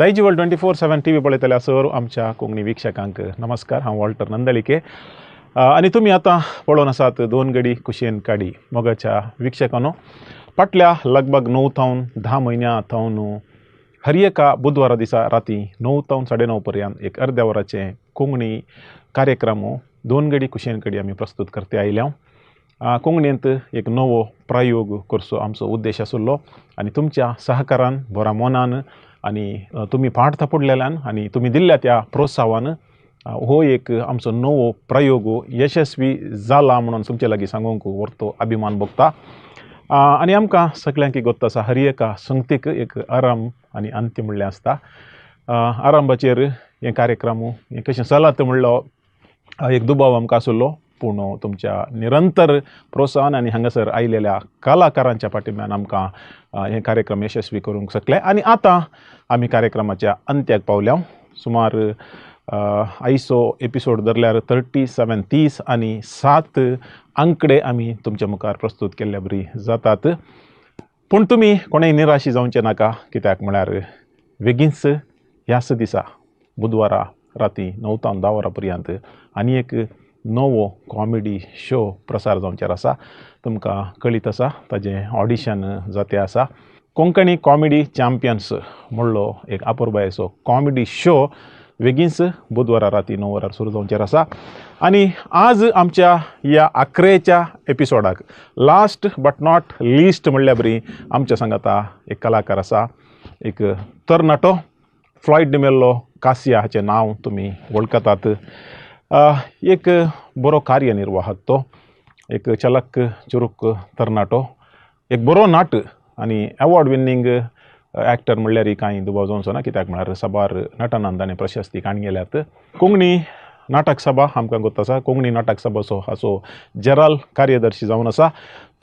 Daijiworld 24/7 TV पळयतल्या sir आमच्या कोंकणी वीक्षकांक नमस्कार. हांव वॉल्टर नंदलिके आनी तुमी आतां पळोवन आसात दोन गडी कुशेन काडी. मोगाच्या वीक्षकांनो, फाटल्या लगभग 9 थावन 10 म्हयन्या थावन हर एका बुधवारा दिसा राती 9 थावन 9:30 पर्यंत एक अर्द्या वराचें कोंकणी कार्यक्रम दोन गडी कुशेन कडी आमी प्रस्तूत करते आयल्या. कोंकणींत एक नवो प्रयोग करचो आमचो उद्देश आशिल्लो आनी तुमच्या सहकारान, बऱ्या मनान आनी तुमी पाठ थापडलेल्यान आनी तुमी दिल्ल्या त्या प्रोत्साहान हो एक आमचो नवो प्रयोग यशस्वी जाला म्हणून तुमचे लागीं सांगूंक व्हरतो अभिमान भोगता. आनी आमकां सगळ्यांक गोत्त आसा, हर एका संगतीक एक आराम आनी अंत्य म्हणलें आसता. आरंभाचेर हे कार्यक्रम हें कशें चलत म्हणलो एक दुबाव आमकां आशिल्लो, पूण तुमच्या निरंतर प्रोत्साहन आनी हांगासर आयलेल्या कलाकारांच्या फाटल्यान आमकां हे कार्यक्रम यशस्वी करूंक शकले. आनी आतां आमी कार्यक्रमाच्या अंत्याक पावल्या. सुमार आयचो एपिसोड धरल्यार 37, 30 आनी 7 आंकडे आमी तुमच्या मुखार प्रस्तूत केल्ल्या बरी जातात. पूण तुमी कोणेय निराशी जावचें नाका, कित्याक म्हळ्यार बेगीनच ह्याच दिसा बुधवारा राती 9 तावन 10 वरां पर्यंत आनी एक नवो कॉमेडी शो प्रसार जावचेर आसा. तुमकां कळीत आसा, ताजें ऑडिशन जाते आसा. कोंकणी कॉमेडी चॅम्पियन्स म्हणलो एक अपुरबायेचो कॉमेडी शो बेगीनच बुधवारा राती 9 वरार सुरू जावचेर आसा. आनी आज आमच्या ह्या आखरेच्या एपिसोडाक लास्ट बट not list म्हणल्या बरी आमच्या सांगाता एक कलाकार आसा, एक तरणाटो फ्लॉयड डिमेल्लो कासिया हाचें नांव तुमी वळखतात. एक बरो कार्यनिर्वाहक, तो एक चलक चुरूक तरणाटो, एक बरो नाट आनी अवॉर्ड विनींग एक्टर म्हणल्यार कांय दुबाव जावचो ना, कित्याक म्हळ्यार साबार नटनान ताणें प्रशस्ती काणगेल्यात. कोंकणी नाटक सभा आमकां गोत्त आसा, कोंकणी नाटक सभाचो हाचो जराल कार्यदर्शी जावन आसा.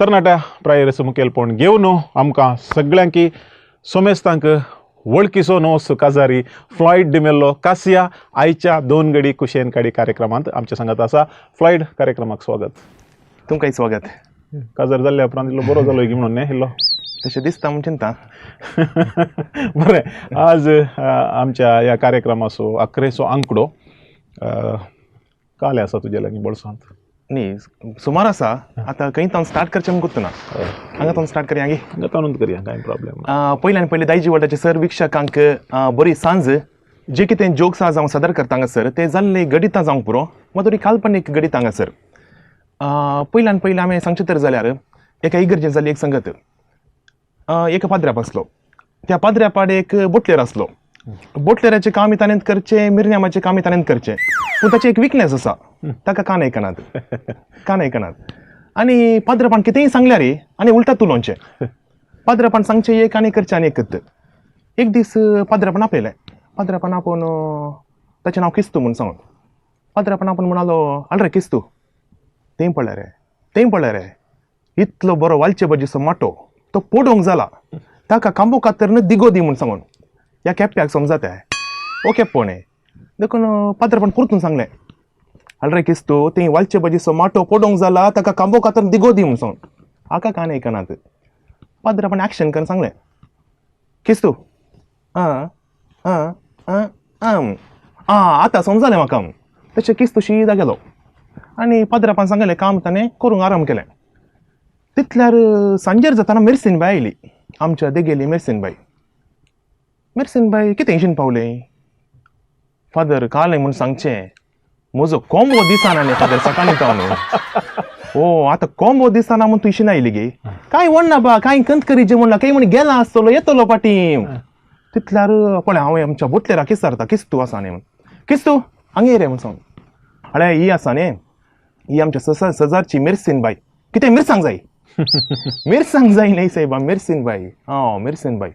तरणाट्या प्रायेर मुखेलपण घेवन आमकां सगळ्यांकी सोमेस्तांक वळखीचो नोस काजारी फ्लॉयड डिमेल्लो कासिया आयच्या दोन गडी कुशेन काडी कार्यक्रमांत आमच्या सांगात आसा. फ्लॉयड, कार्यक्रमाक स्वागत. तुमकांय स्वागत. काजार जाल्ल्या उपरांत इल्लो बरो जालो की म्हणून न्ही इल्लो? तशें दिसता म्हूण चिंता. बरें, आज आमच्या ह्या कार्यक्रमाचो अकरेचो आंकडो काले आसा तुज्या लागीं बोल्सांत? न्ही, सुमार आसा. आतां खंय तावन स्टार्ट करचें म्हूण कोत्तू ना. हांगा तावन स्टार्ट करया गे? हांगा ताणून करया, कांय प्रॉब्लेम ना. पयल्यान पयलीं दायजी वर्ल्डाचे सर वीक्षकांक बरी सांज. जे कितें जोक्स आज हांव सादर करता हांगासर ते जाल्ले गणितां जावंक पुरो, मागीर काल्पनीक गणित हांगासर. पयल्यान पयलीं हांवें सांगचें तर जाल्यार एका इगर्जेन जाल्ली एक संगत. एक पाद्र्याप आसलो, त्या पाद्र्यापाड एक बोटलेर आसलो. बोटलेराचें काम ताणें करचें, मिरन्यामाचें काम ताणें करचें, पूण ताचें एक विकनेस आसा, ताका कान आयकनात, कान आयकनात. आनी पाद्रपान कितेंय सांगल्यार आनी उलटा तुलोवचें. पाद्रपान सांगचें एक आनी करचें आनी एकत. एक दीस पाद्रपान आपयलें. पाद्रपान आपोवन, ताचें नांव किस्तू म्हूण सांगून, पाद्रपान आपोवन म्हणालो, हाड रे किस्तू, तें पळय रे, तें पळय रे, इतलो बरो वालचे भाजीचो माटो तो पोडोवंक जाला, ताका कांबो कातरन दिगो दी म्हूण सांगून. ह्या केप्प्याक समजाता ओ केप्पो न्ही, देखून पाद्रपान परतून सांगलें, हाड रे किस्तू, तें वालचे भाजीचो माटो पोडोवंक जाला, ताका कांबो कातरन दिगो दी म्हूण सांगून. हाका कान आयकनात. पाद्रपान एक्शन करून सांगलें, किस्तू आं आं आं आं आं आतां समजालें म्हाका. तशें किस्तू शिदा गेलो आनी पाद्रपान सांगलें काम ताणें करूंक आराम केलें. तितल्यार सांजेर जाताना मिरसीन बाय आयली, आमच्या देगेली मिरसीन बाय. मिरसीन बाय कितें इशीन पावलें? फादर काल म्हूण सांगचें म्हजो कोंबो दिसना न्ही फादर सकाळीं तावन. ओ आतां कोंबो दिसना म्हूण तूं इशीन आयली गे? कांय वण्णा बा, कांय कंत करीजे म्हणला, कांय म्हण गेला आसतलो, येतलो फाटीं. तितल्यार पळय हांव आमच्या बोटलेरा किस्तारता, किस्तू आसा न्ही म्हूण. किस्तू हांगा ये रे म्हूण सांग. अळे ही आसा न्ही, ही आमच्या सजारची मिरसीन बाय. कितें मिरसांग जाय? मिरसांग जाय न्ही सायबा, मिरसीन बाय. आं मिरसीन बाय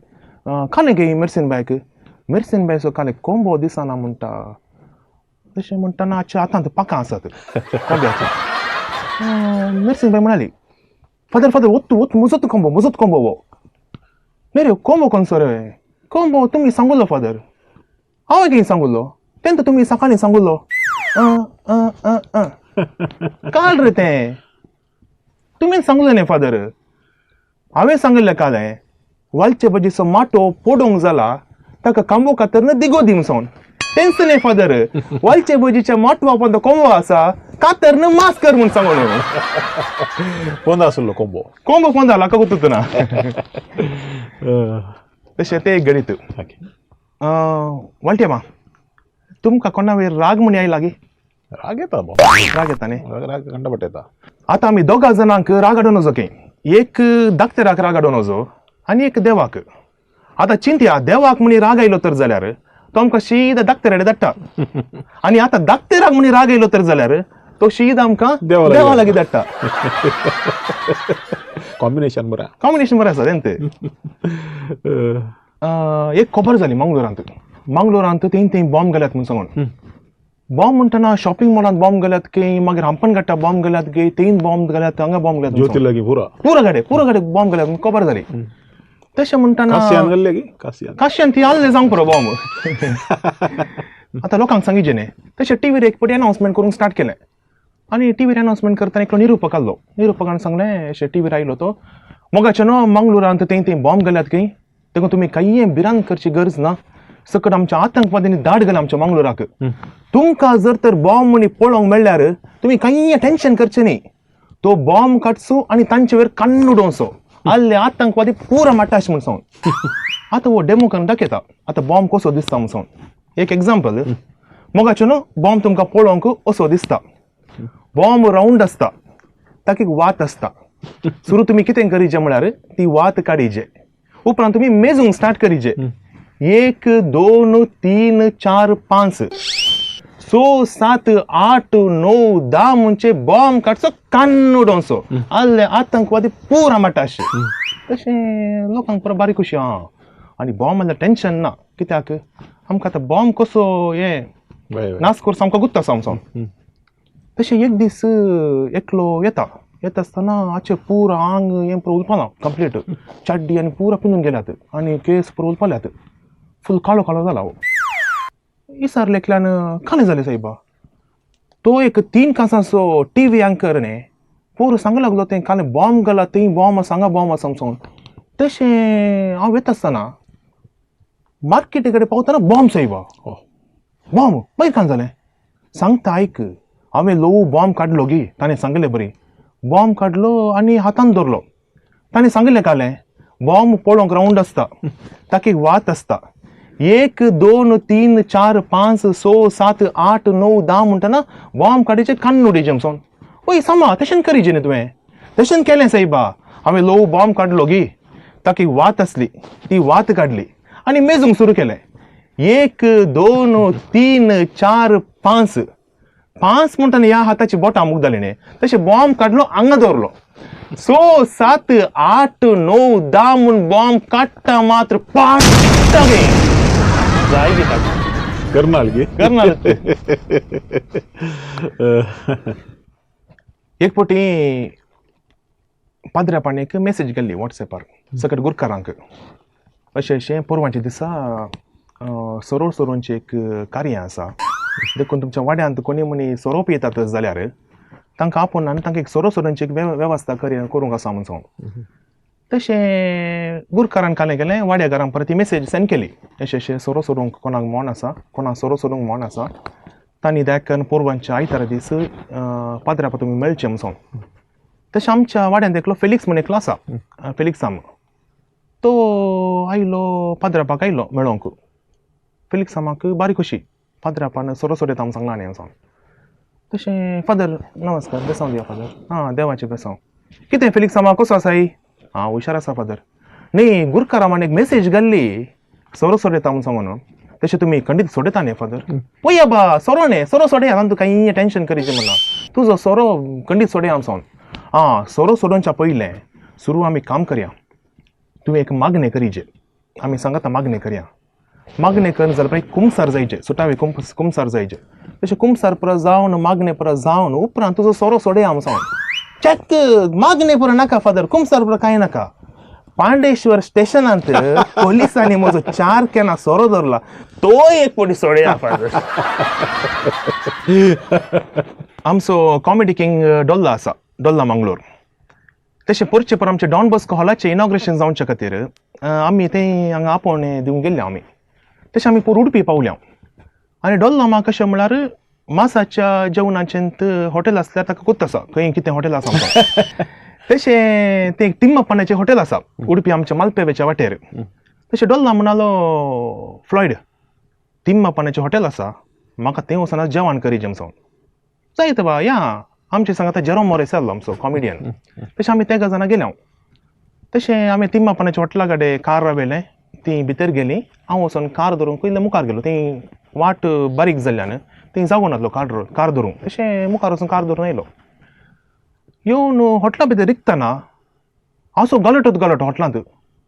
कालें गे मिरसीन बायक? मिरसीन बाय सो कालें कोंबो दिसना म्हणटा. तशें म्हणटना आतां आतां पाकां आसात कोंब्याचीं. मिरसीन बाय म्हणाली, फादर फादर वत्तू वत्तू, म्हजोच कोंबो, म्हजोच कोंबो हो. न्ही रे कोंबो कोणसो रे? कोंबो तुमी सांगुल्लो फादर. हांवें कितें सांगुल्लो? तें तर तुमी सकाळीं सांगुल्लो. काल रे तें तुमी सांगलें न्ही फादर. हांवें सांगिल्लें काल हें वालचे भाजीचो माटो पोडोवंक जाला, ताका कांबो कातर दिगो दी म्हणून. तेंच न्ही फादर, वालचे भजीच्या मोटवा पोंदा कोंबो आसा, कातर मास कर म्हूण सांगून. पोंदा आसलो कोंबो. कोंबो पोंदा हाका गुतूत ना. तशें तें एक गणीत. वालटेमा, तुमकां कोणा वयर राग म्हणी आयला गे? राग येता. राग येता न्ही? राग कंडपट येता. आतां आमी दोगा जाणांक राग हाडून वचो की, एक दाक्तेराक राग हाडून वचो आनी एक देवाक. आतां चिंतया, देवाक म्हणी राग आयलो तर जाल्यार तो आमकां शीदा दाक्तेराडे धाडटा, आनी आतां दाक्तेराक म्हणी राग आयलो तर जाल्यार तो शीदा आमकां देवा लागीं धाडटा. कॉम्बिनेशन बरें. कॉम्बिनेशन बरें आसा तें. एक खबर जाली मंगलोरांत. मंगलोरांत थंय थंय बॉम्ब गेल्यात म्हूण सांगून. बॉम्ब म्हणटना शॉपिंग मॉलांत बॉम्ब गेल्यात की, मागीर हंपनघट्टा बॉम्ब गेल्यात की, थंय बॉम्ब गेल्यात, हांगा बॉम्ब गेल्यात, ज्योती लागीं पुरो पुरो गाडे, पुरो गाडे बॉम्ब गेल्यात म्हूण खबर जाली. तशें म्हणटना कासियान गेल्ले की, कासियान काशियान ती आसले जावंक पुरो बॉम्ब. आतां लोकांक सांगिचें न्ही. तशें टिवीर एक पटी अनावन्समेंट करूंक स्टार्ट केलें, आनी टिवीर अनावन्समेंट करतना एकलो निरुपक आसलो. निरुपकान सांगलें, अशें टिवीर आयलो तो मोगाचें न्हू, मंगलोरांत थंय थंय बॉम्ब गेल्यात की, देखून तुमी कांय भिरांत करची गरज ना, सकट आमच्या आतंकवाद्यांनी धाड गेला आमच्या मंगलोराक. तुमकां जर तर बॉम्ब म्हणी पळोवंक मेळ्ळ्यार तुमी कांय टेन्शन करचें न्ही, तो बॉम्ब काडचो आनी तांचे वयर काण्ण उडोवचो, आल्ले आतंकवादी पुरा माटाश म्हूण सांगून. आतां हो डेमो करून दाखयता आतां बॉम्ब कसो दिसता म्हूण सांगून. एक एग्जाम्पल, मोगाचें न्हू, बॉम्ब तुमकां पळोवंक असो दिसता. बॉम्ब रावंड आसता, ताका एक वात आसता. सुरू तुमी कितें करीजे म्हळ्यार ती वात काडीजे, उपरांत तुमी मेजूंक स्टार्ट करीजे. 1 2 3 4 5 6 7 8 9 10 म्हणजे बॉम्ब काडचो, कान्न उडोवचो, आल्ले आतंकवादी पुरा माटाश. तशें लोकांक पुरो बारीक खुशी. आं, आनी बॉम्ब म्हणल्यार टेन्शन ना, कित्याक आमकां आतां बॉम्ब कसो हें नाश करचो आमकां गुत्त आसा आमचो. तशें एक दीस एकलो येता, येता आसतना हाचें पुरो आंग हें पुरो उलपालां कंप्लीट, चाड्डी आनी पुरो पिंजून गेल्यात आनी केस पुरो उलपाल्यात, फूल काळो काळो जाला हो. विचारलें एकल्यान, कालें जालें सायबा? तो एक 3 कासांचो टी व्ही अँकर न्ही, पुरो सांगू लागलो तें कालें बॉम्ब गेला, थंय बॉम्ब आसा, हांगा बॉम्ब आसा म्हणून. तशें हांव येता आसतना मार्केटी कडेन पावतना बॉम्ब सायबा, बॉम्ब. मागीर कांय जालें सांगता आयक, हांवें ल्हवू बॉम्ब काडलो गी, ताणें सांगलें बरी, बॉम्ब काडलो आनी हातान दवरलो. ताणें सांगलें कालें बॉम्ब पळोवंक रावंड आसता, ताका एक वात आसता, 1 2 3 4 5 6 7 8 9 10 म्हणटना बॉम्ब काडीचे कान्न उडयचे म्हणून. ओय सामा तशें करीचे न्ही तुवें, तशें केलें सायबा, हांवें ल्हवू बॉम्ब काडलो गी, ताका एक वात आसली, ती वात काडली आनी मेजूंक सुरू केलें. 1 2 3 4 5 5 म्हणटना ह्या हाताची बोटां मुख जाली न्ही, तशें बॉम्ब काडलो हांगा दवरलो, 6 7 8 9 10 म्हूण बॉम्ब काडटा मात्र पाट्टा गे जाय गे करनाल गे करनाल. एक फावटी पाद्र्या पाणीक मेसेज गेल्ली वॉट्सॅपार सकट गुरकारांक, अशें अशें पोरवांच्या दिसा सोरो सोरोंचें एक कार्य आसा, देखून तुमच्या वाड्यांत कोणी म्हणी सोरो पियेतात जाल्यार तांकां आपोवन आनी तांकां एक सोरो सोरोंची एक वेवस्था करूंक आसा म्हूण सांगून. तशें गुरकारान कालें केलें, वाड्या घरान परत ती मेसेज सेंड केली, अशें अशें सोरो सोडूंक कोणाक मोन आसा, कोणाक सोरो सोडूंक मोन आसा, तांणी देखून पोरवांच्या आयतारा दीस पाद्र्या तुमी मेळचें म्हूण सांगून. तशें आमच्या वाड्यांत एकलो फेलिक्स म्हूण एकलो आसा, फेलिक्स आम, तो आयलो पाद्रापाक आयलो मेळोंक. फेलिक्स आमाक बारी खुशी, पाद्रापान सोरो सोडयता म्हूण सांगलां न्ही सांग. तशें फादर नमस्कार, बेसांव दिया फादर. आं देवाचें बेसांव. कितें फेलिक्स आमा कसो आसाय? आं हुशार आसा फादर. न्ही गुरकारामान एक मेसेज घाल्ली सोरो सोडयता म्हूण सांगून, तशें तुमी खंडीत सोडयता न्ही फादर? पळय बा सोरो न्ही, सोरो सोडया, तुका कांय टेन्शन करीचें म्हणना, तुजो सोरो खंडीत सोडया म्हूण सांगून. आं सोरो सोडोवच्या पयलें सुरू आमी काम करया, तुवें एक मागणें करीचे, आमी सांगता मागणें करया. मागणें कर जाल्यार पळय कुमसार जायचें, सुटावे कुमसार जायचें, तशें कुमसार परत जावन मागणें परत जावन उपरांत तुजो सोरो सोडया म्हूण सांगून. चॅक मागणें पुरो नाका फादर, कुमसार पुरो कांय नाका. पांडेश्वर स्टेशनांत पोलिसांनी म्हजो 4 कॅनां सोरो धरला, तो एक पटी सोडया फादर. आमचो कॉमेडी किंग डोल्ला आसा, डोल्ला मंगलोर. तशें पोरचे पर आमचें डॉन बॉस्को हॉलाचें इनॉग्रेशन जावचे खातीर आमी थंय हांगा आपोवणें दिवंक गेल्ले आमी. तशें आमी पोर उडपी पावल्या आनी डोल्लो म्हाका कशें म्हळ्यार मासाच्या जेवणाचें हॉटेल आसल्यार ताका कोत्त आसा खंय कितें हॉटेल आसा म्हणून. तशें तें एक तिम्मप्पानाचें हॉटेल आसा उडपी आमच्या मालपेवेच्या वाटेर. तशें डोल्ला म्हणालो फ्लॉयड तिम्मप्पानाचें हॉटेल आसा म्हाका थंय वचून जेवण करी जेमसोन जायत बा या आमचे सांगाता जेरोम मोरेस आसलो आमचो कॉमिडियन. तशें आमी तेगा जाणां गेल्या. तशें आमी तिम्मप्पानाच्या हॉटेला कडेन कार रावयलें, ती भितर गेली, हांव वचून कार धरूंक इल्लें मुखार गेलो. ती वाट बारीक जाल्ल्यान ती जागो नासलो कार धरूंक. तशें मुखार वचून कार धरून आयलो. येवन हॉटेला भितर रिगतना असो गलटत गलट हॉटेलांत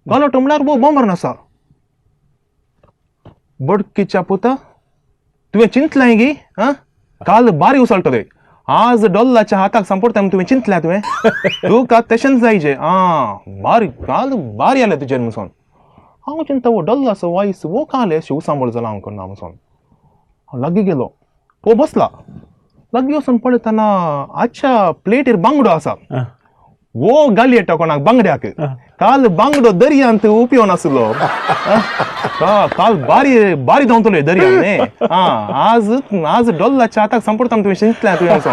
गलट म्हणल्यार वो बोमर आसा. बडकीच्या पुता तुवें चिंतलें गी आं काल बारी उसळटले आज डोल्लाच्या हाताक सांपडटा म्हूण तुवें चिंतलें तुवें तुका तशेंच जायचे आं बारी काल बारी आलें तुजेर म्हणून. हांव चिंता वो डोल्लाचो वायस वो काल शिव सांबळ जाला हांव करना म्हणून. हांव लागीं गेलो, वो बसला. लागीं वचून पळयतना आजच्या प्लेटीर बांगडो आसा. वो गाली येता कोणाक बांगड्याक. काल बांगडो दर्यांत उपयोन आसलो. काल बारी बारी धांवतलो दर्यान न्ही. आं आज आज डोल्लाच्या हाताक सांपडटा तुवें चिंतलें तुवें असो.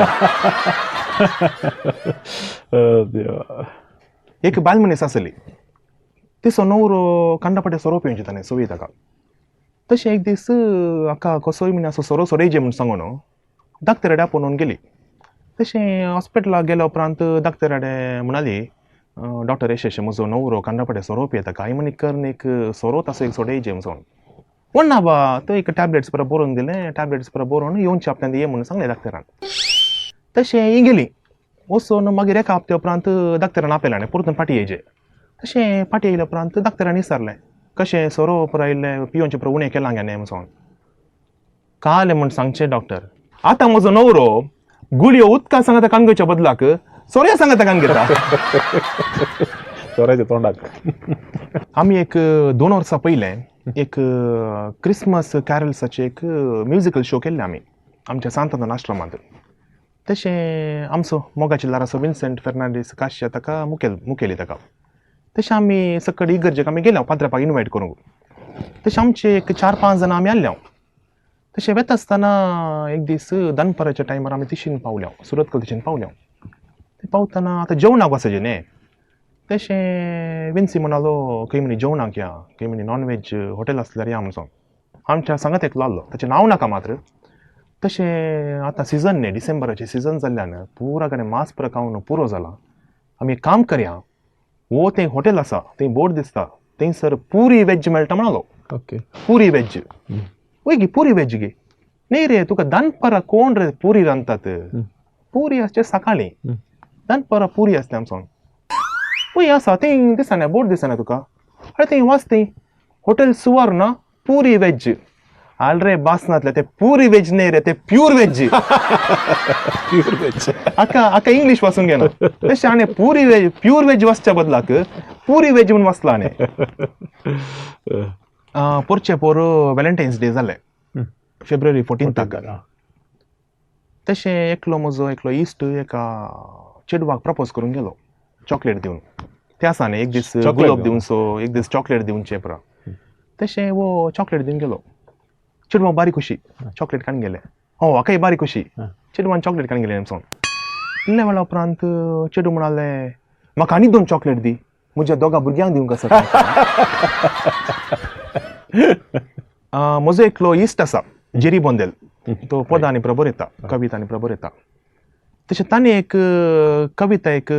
एक बायल मनीस आसली, तिचो नवरो कांडापाटे सोरो पिवचे ताणें सवय ताका. तशें एक दीस हाका कसोय म्हण असो सोरो सोडयचे म्हूण सांगून डाक्टरा कडेन आपोवन गेली. तशें हॉस्पिटलाक गेल्या उपरांत डाक्टरा कडेन म्हणाली, डॉक्टर अशें अशें म्हजो नवरो कांडापाटे सोरो पियेता कांय म्हण कर एक सोरो ताचो एक सोडयचे म्हणून. व्हडना बा तो एक टॅबलेट्स परत बरोवन दिलें, टॅबलेट्स परत बरोवन येवचे हप्त्यान ये म्हणून सांगलें डाक्टरान. तशें ही गेली वचून मागीर एका हप्त्या उपरांत डाक्टरान आपयलें आनी परतून फाटीं येयचे. तशें फाटीं येयल्या उपरांत डाक्टरान विचारलें कशें सोरो पुराय पिवचे पुरो उणें केलां गे न्ही म्हणून. काल म्हण सांगचें डॉक्टर आतां म्हजो नवरो गुळयो उदका सांगता कान घेवच्या बदलाक सोऱ्या सांगता कान घेता. सोऱ्याच्या तोंडाक. आमी एक 2 वर्सां पयलें एक क्रिसमस कॅरल्साचे एक म्युजिकल शो केल्ले आमी आमच्या सांत आंतोन आश्रमांत. तशें आमचो मोगाचे लाराचो विन्सेंट फेर्नांडीस काश्या ताका मुखेली ताका. तशें आमी सकयल इगर्जेक आमी गेल्या पाद्रापाक इनवायट करूंक. तशें आमचे एक 4-5 जाणां आमी आसल्या. तशें वेता आसतना एक दीस दनपाराच्या टायमार आमी तिशीन पावल्या, सुरतकल तिशीन पावल्या. ते पावतना आतां जेवणाक वचचें न्ही. तशें विन्सी म्हणालो खंय म्हणी जेवणाक या, खंय म्हणी नॉन वेज हॉटेल आसल्यार या म्हणून. आमच्या सांगात एकलो आसलो, ताचें नांव नाका मात्र. तशें आतां सिजन न्ही, डिसेंबराचें सिजन जाल्ल्यान पुरा कडेन मांस पुरा खावन पुरो जाला. आमी एक काम करया, वो थंय हॉटेल आसा थंय बोर्ड दिसता थंयसर पुरी वेज मेळटा म्हणालो. ओके पुरी वेज वय गी पुरी वेज गी न्ही रे तुका दनपारां कोण रे पुरी रांदतात, पुरी आसचे सकाळीं दनपारां पुरी आसता आमचो. पळय आसा थंय दिसना बोर्ड दिसना तुका, अरे थंय वाच थंय हॉटेल सुवर्णा पुरी वेज. आल रे बास नातले ते पुरी वेज न्ही रे ते प्यूर वेज. प्यूर वेज आका आका इंग्लीश वाचूंक येना. तशें हाणें पुरी वेज प्यूर वेज वाचच्या बदलाक पुरी वेज म्हूण वाचला हाणें. पोरचे पोर व्हॅलेंटायन्स डे जालें फेब्रुवारी 14. तशें एकलो म्हजो एकलो इश्ट एका चेडवाक प्रपोज करूंक गेलो चॉकलेट दिवन. ते आसा न्ही एक दीस गुलाब दिवचो एक दीस चॉकलेट दिवचें पुरा. तशें वो चॉकलेट दिवन गेलो, चेडवाक बारी खुशी चॉकलेट काडून गेले. हो हाकाय बारी खुशी चेडवान चॉकलेट काडून गेले आमचो. इल्ले वेळा उपरांत चेडू म्हणाले म्हाका आनी 2 चॉकलेट दी म्हज्या दोगा भुरग्यांक दिवंक आसा. म्हजो एकलो इश्ट आसा जेरी बोंदेल, तो पदां आनी प्रभर येता, कविता आनी प्रभर येता. तशें ताणें एक कविता एक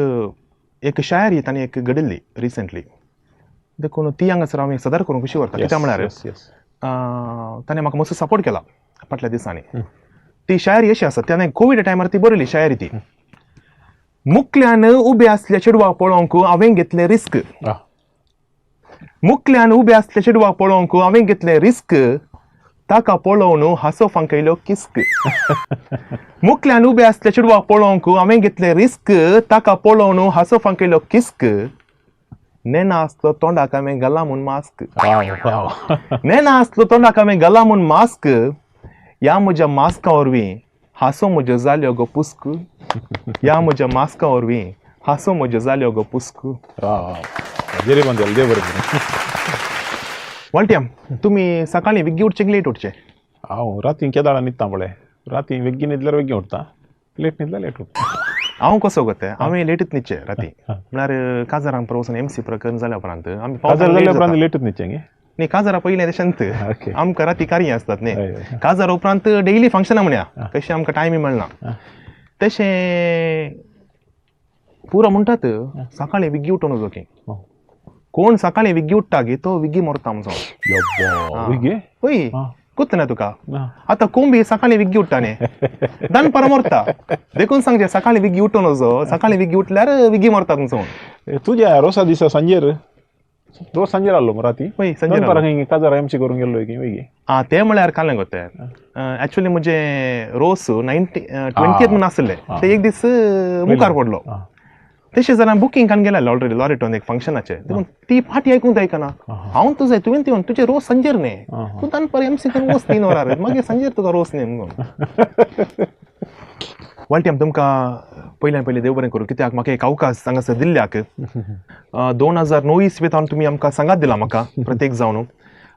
एक शायरी ताणें एक घडिल्ली रिसंटली, देखून ती हांगासर हांव सदर करूंक खुशी व्हरता. कित्याक म्हळ्यार ताणें म्हाका मातसो सपोर्ट केला फाटल्या दिसांनी. ती शायरी अशी आसा, ताणें कोविड टायमार ती बरयली शायरी ती. मुकल्यान उबे आसल्या चेडवाक पळोवंक हांवें घेतलें रिस्क, मुकल्यान उबे आसल्या चेडवाक पळोवंक हांवें घेतलें रिस्क, ताका पळोवन हांसो फांकयलो किस्क. मुकल्यान उबे आसल्या चेडवाक पळोवंक हांवें घेतलें रिस्क, ताका पळोवन हांसो फांकयलो किस्क, नेना आसलो तोंडाक हांवें घाला म्हूण मास्क, नेना आसलो तोंडाक हांवें घाला म्हूण मास्क, ह्या म्हज्या मास्का वरवीं हांसो म्हज्यो जाल्यो गो पुस्क, ह्या म्हज्या मास्का वरवीं हांसो म्हज्यो जाल्यो गो पुस्क. जेरी बंदेल देव बरें. वालट्याम तुमी सकाळी वेगळी उठचे लेट उठचे? हांव राती केदाळा न्हिदता पळय, राती वेगळी न्हिदल्यार वेगळी उठता, लेट न्हिदल्यार लेट उठता. हांव कसो करता, हांवें लेटच न्हिदचें राती, म्हळ्यार काजारांक परत वचून MC प्रकरण जाल्या उपरांत आमी काजार जाल्या उपरांत लेटच न्हिदचें गे? न्ही, काजारा पयलीं तशेंच आमकां राती कार्य आसतात न्ही. काजारा उपरांत डेली फंक्शनां म्हणया, तशें आमकां टायमी मेळना. तशें पुरो म्हणटात सकाळीं विग्गी उठून वचो की कोण सकाळीं विग्गी उठ्ठा गी तो विग्गी मरता आमचो. हय, कोत्त ना तुका आतां कोंबी सकाळीं विग्गी उठ्ठा न्ही, दनपारां मरता. देखून सांगचें सकाळीं विग्गी उठून वचो, सकाळीं विग्गी उठल्यार विग्गी मरता तुमचो. तुज्या रोसा दिसा सांजेर रोज सांजेर आसलो राती? हय, सांजेर काजार एमसी करूंक गेल्लो की वेगळी. आं, तें म्हळ्यार कालें गो तें. एक्चुअली म्हजें रोस 20th म्हूण आसलें, ते एक दीस मुखार पडलो. तशें जाल्यार बुकींग कान गेलें ऑलरेडी लॉरेटोन एक फंक्शनाचें, देखून ती फाटी आयकूंक आयकना. हांव तुजें तुवें ती तुजें रोस सांजेर न्ही, तूं दनपार एमसी करून वच 3 वरार, मागीर सांजेर तुका रोस न्ही म्हणून. वालट्याम तुमकां पयल्यान पयलीं देव बरें करूं, कित्याक म्हाका एक अवकाश हांगासर दिल्ल्याक. 2009 इस्वेंत तुमी आमकां सांगात दिला म्हाका प्रत्येक जावन,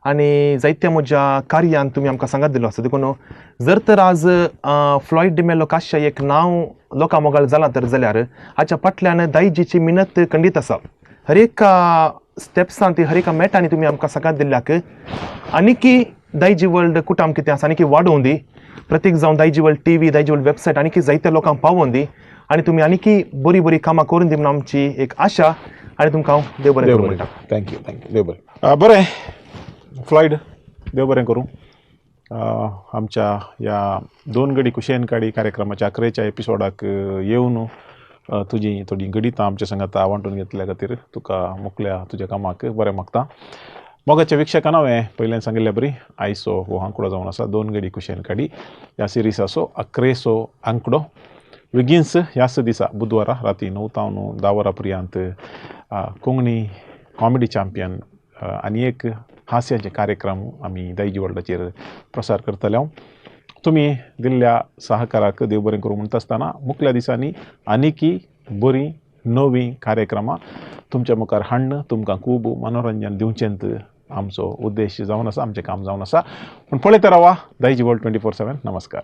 आनी जायत्या म्हज्या कार्यान तुमी आमकां सांगात दिलो आसा. देखून जर तर आज फ्लॉयड डिमेलो काश्या एक नांव लोकां मोगाळ जालां तर जाल्यार हाच्या फाटल्यान दायजीची मिनत खंडीत आसा. हर एका स्टेप्सान ती हर एका मेटांनी तुमी आमकां सांगात दिल्ल्याक आनीकी दायजी वर्ल्ड कुटाम कितें आसा आनीकी वाडोवन दी, प्रत्येक जावन Daiji world TV, Daiji world website आनीकी जायत्या लोकांक पावोवन दी, आनी तुमी आनीकी बरी बरी कामां करून दी म्हणून आमची एक आशा. आनी तुमकां हांव देव बरें करूं म्हणटा. Thank you, thank you, देव बरें. बरें फ्लॉयड, देव बरें करूं. आमच्या ह्या दोन गडी कुशेन काडी कार्यक्रमाच्या अकरेच्या एपिसोडाक येवन तुजी थोडी गणितां आमच्या सांगाता वांटून घेतल्या खातीर तुका मुकल्या तुज्या कामाक बरें मागता. मोगाच्या वीक्षकां हांवें पयल्यान सांगिल्ल्या बरी आयचो हो आंकडो जावन आसा दोन गडी कुशेन काडी ह्या सिरिसाचो अकरेचो आंकडो. बेगीनच ह्याच दिसा बुधवारा राती 9 तावन 10 वरां पर्यंत कोंकणी कॉमेडी चॅम्पियन आनी एक हास्याचे कार्यक्रम आमी दायजी वर्ल्डाचेर प्रसार करतले. तुमी दिल्ल्या सहकाराक देव बरें करूं म्हणटा आसतना मुखल्या दिसांनी आनीकी बरीं नवीं कार्यक्रमां तुमच्या मुखार हाडून तुमकां खूब मनोरंजन दिवचेंत आमचो उद्देश जावन आसा, आमचें काम जावन आसा. पूण पळयत रावा दायजी वर्ल्ड 24/7. नमस्कार.